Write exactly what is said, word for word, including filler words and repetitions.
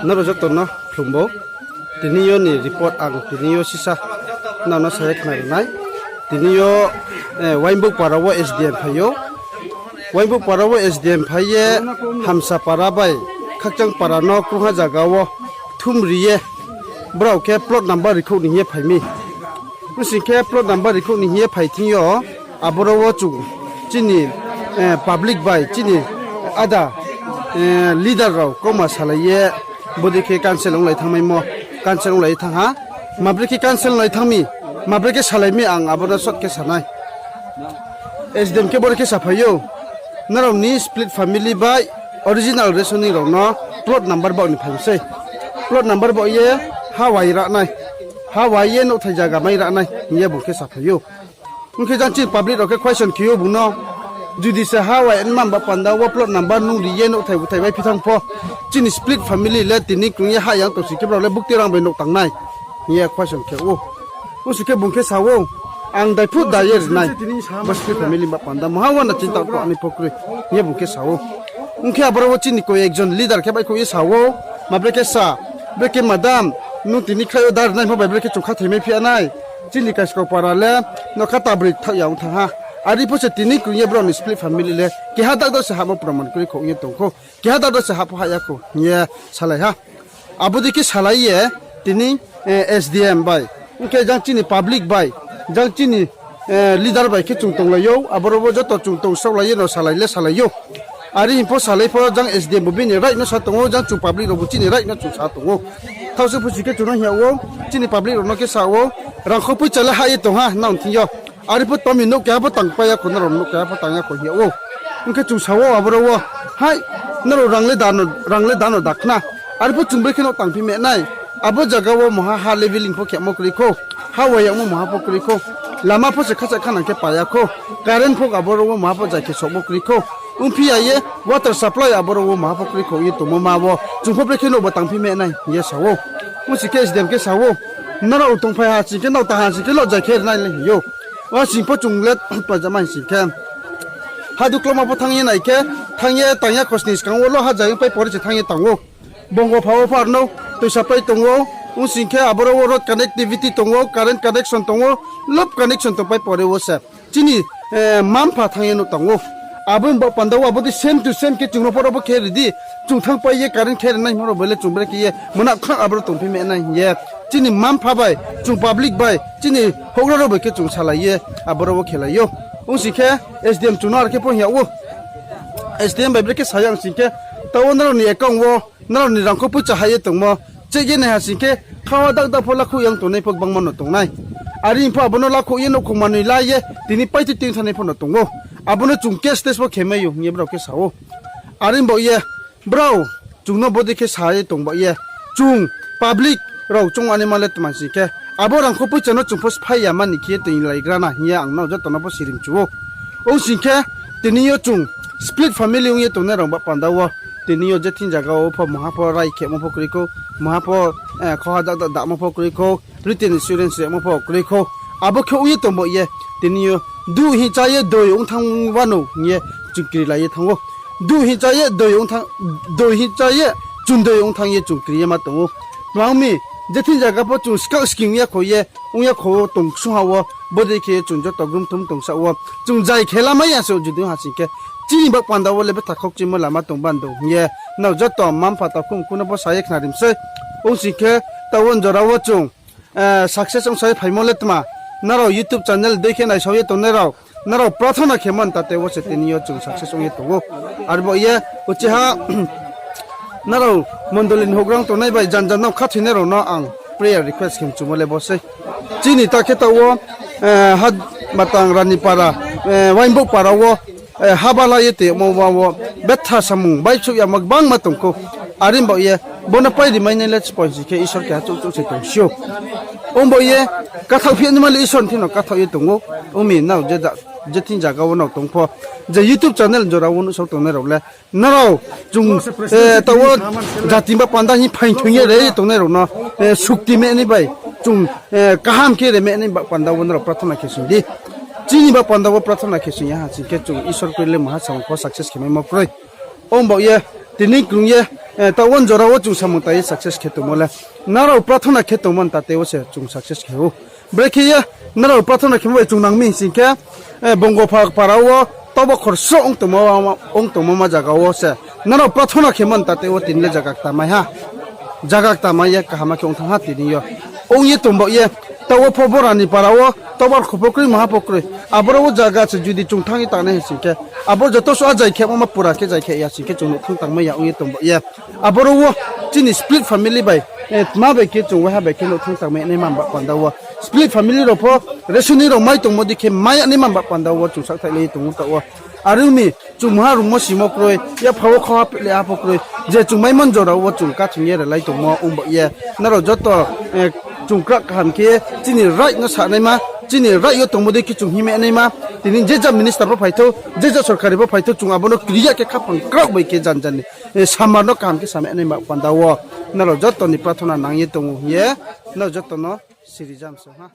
Nrao joto no khlum bo. Tini yo ni report ang tini yo sisa nrao no sa ye khna ri nai. Tini yo, eh, Wainbouh para wo S D M phai ou. Wainbouh para wo S D M phai ye Hamsa para bai Khakchang para no krungha zaga wo thum ri ye brao khe plot number rikhouh ni hing ye phai mi. Bsing khe plot number rikhouh ni hing ye phai thing yo, aboro wo chung chini, eh, public bai chini ada, eh, leader rao kauma salai ye bodei khe cancel onglai thanngmaimo, cancel onglai ye thanng ha. Mabre khe cancel onglai thanng mi, mabre khe salai mi, ang abo no short khe sa nai. S D M khe bore khe saphai ou, nrao ni split family bai original rationing rao no plot number baoh ni phai mi sei. Plot number baoh ye ha wai ra nai, ha wai ye nouhthai zaga mai ra nai hing ye bung khe saphai ou. Ong khe jang chini public rao khe question khe ou bung no, judi se ha wai nma ba panda wo plot number nung ri ye nouhthai bthai bai phi thanng pho, chini split family le tini krung ye ha yang tong sing khe brao le bukti rang bai nouh tang nai hing ye question khe ou. Ong sing khe bung khe sa ou, ang dai phuh da ye ri nai. Bo split family ba panda mungha wo na chinta khe ani pho kroi hing ye bung khe sa ou. Ong khe aboro wo chini koi ekjon leader khe baihkhouh ye sa ou, mabre khe sa, brekhe madam, nung tini khlai yo da ri nai pho bai brekhe chung khathoi mai phi ya nai. Chini Kaiskau para le nokha tabroi thaoh ya ong thanng ha. Are pho se tini krung ye brao ni split family le keha dakdo se hahmo proman kroi khou ong ye tong khou. Keha dakdo se hah pho hah ya khou hing ye salai ha. Abo dei khe salai ye tini, eh, S D M bai, ong khe jang chini public bai, jang chini, eh, leader bai khe chung tonglai ou, aboro wo joto chung tong saohlai ye no salai le salai ou. Are hing pho salai pho jang S D M bo bini right no sa tong ou, jang chung public rao bo chini right no chung sa tong ou. Thaoh se phusi khe chung no hing yag ou, chini public rao no khe sa ou, rangkho poicha le hah ye tong ha nang thing yo. Are pho tma mi nouh keha pho tangpai ya khou, nrao nouh keha pho tang ya khou hing yag ou. Ong khe chung sa ou aboro wo, hai, nrao rang le da no, rang le da no da khna. Are pho chung brekhe nouh tangphi ma nai. Abo zaga wo mungha ha leveling pho khemo kroi khou. Ha wai yagmo mungha pho kroi khou. Lama pho se khacha khanang khe pa ya khou. Current pho aboro wo mungha pho zai khe sohmo kroi khou. Ongphi ya ye water supply aboro wo mungha pho kroi khou ye tongmo ma wo chung pho brekhe nouh ba tangphi ma nai hing ye sa ou. Ong sing khe S D M khe sa ou, nrao tongphai ha sing khe, nrao tang ha sing khe, lo zai khe ri nai le hing ou. Wa sing pho chung le pajama hing sing khe, hadu kloma pho thanng ye nai khe, thanng ye tang ya khosni skang wo lo ha zai pai pore se thanng ye tang ou. Bongo pha wo pho ar no toisa pai tong ou. Ong sing khe aboro wo road connectivity tong ou, current connection tong ou, lob connection tongpai pore wo se chini, eh, mma-mpha thanng ye nouh tang ou. Abo ni baoh panda wo abo dei same to same khe chung no pho ro pho khe ri di. Chung thanngpai ye current khe ri nai hing rao bai le chung brekhe ye mona khna aboro tongphi ma nai hing ye chini mma-mpha bai, chung public bai, chini houhgra rao bai khe chung salai ye aboro wo khelai ou. Ong sing khe S D M chung no ar khe pho hing yag ou. S D M bai brekhe sa ya ong sing khe, taoh wo nrao ni account wo nrao ni rangkho poicha hah ye tongmo check ye nai ha sing khe, khawa dak dak pho lakhouh yang tongnai pho gbangma no tong nai. Are pho abo no lakhouh ye nouhkhong manoi la ye tini paitui tui thanngnai pho no tong ou. Abo no chung case test pho khe mai ou hing ye brao khe sa ou. Are baoh ye brao chung no bodei khe sa ye tong baoh ye, chung public rao chung ani ma le tma sing khe, abo rangkho poicha no chung pho sphai ya mani khe ye toinglaigra na hing ye ang nrao joto no pho sirimchu ou. Ong sing khe, tini yo chung split family ong ye tongnai rao ba panda wo, tini yo je thing zaga wo pho mungha pho rai khemo pho kroi khou, mungha pho, eh, khoha dak dak damo pho kroi khou, written assurance rimo pho kroi khou. Abo khe ong ye tong baoh ye, tini yo duh hing chá ye doi ong thanng wanou hing ye chung kri lai ye thanng ou. Duh hing chá ye doi ong thanng, doi hing chá ye chung doi ong thanng ye chung kri ye ma tong ou. Tma ong mi, je thing zaga pho chung skaoh sking ong ya khou ye, ong ya khou wo tong ksung ha wo, bodei khe chung joto grum thum tong saoh wo, chung zai khe lamai ya se judi ha sing khe, chini baoh panda wo le betha khaukchimo lama tong bando hing ye, nrao joto mma-mpha takhu mkhu no pho sa ye khna ri mi sei. Ong sing khe, taoh wo jora wo chung, eh, success ongsa ye phaimo le tma, nrao YouTube channel dei khe naisao ye tongnai rao, nrao prathona khemo ni tate wo se tini yo chung success ong ye tong ou. Arbo ye, uchih ha, nrao mondoli ni houhgra tongnai bai janja no khathoinai rao no ang prayer request khe mchumo le bo sei. Chini ta khe taoh wo, eh, ha, matang Ranipara, eh, Wainbouh para wo, eh, haba la ye tongmo wa wo, betha samung baihchouh yama gbangma tong khou. Are baoh ye, bo no pai ri mai nai le sponsi khe Isor keha chouh chouh se tong si ou. Ong baoh ye, kathaoh phi ya ni ma le Isor ni thing no kathaoh ye tong ou. Ong mi nrao je ja-, je thing zaga wo nrao tong pho, je YouTube channel jora wo nuhsao tongnai rao le, nrao chung, eh, taoh wo jati ba panda hing phaing thoing ye re ye tongnai rao no, eh, sukti me nai bai, chung, eh, kaham khe re me nai ba panda wo nrao prathona khe sing di. Chini ba panda wo prathona khe sing ya ha sing khe chung Isor kroi le maha samung pho success khe maimo kroi. Ong baoh ye, Tini krung ye, taoh wo jora wo chung samung tai ye success khe tongmo le, nrao prathona khe tongmo ni tate wo se chung success khe ou. Brekhe ye nrao prathona khemo bai chung nang mi hing sing khe, Bongopha para wo toba khorso ong tongmo, ong tongmo ma zaga wo se nrao prathona khemo ni tate wo tini le zaga kta mai ha. Zaga kta mai ye kaham khe ong thanng ha tini yo. Ong ye tongbaoh ye, taoh wo pho bora ni para wo toba kho pho kroi, maha pho kroi. Aboro wo zaga se judi chung thanng ye tangnai hing sing khe, abo joto suh a zai khe ma pura khe zai khe ya sing khe chung nouh thanng tangmai ya ong ye tongbaoh ye. Aboro wo chini split family bai, tma bai khe chung waiha bai khe nouh thanng tangmai naima ba panda wo. Split family rao pho ration ni rao mai tongmo dei khe mai ya naima ba panda wo chung saohthai lai ye tong ou taoh wo. Are ong mi, chung maha rungmo simo kroi, yapha wo khauha phle ha pho kroi, je chung maimo jora wo chung kathing ye relai tongmo ong baoh ye. Nrao joto, chung krak kaham khe chini right no sanaima, chini right yo tongmo dei khe chung hingmai naima, tini je ja minister pho phai thou, je ja sorkari pho phai thou, chung abo no kri ya khe khaphang kraoh bai khe jan jan ni samar no kaham khe samai naima panda wo. Nrao joto ni prathona nang ye tong ou hing ye, nrao joto no siri jam se ha.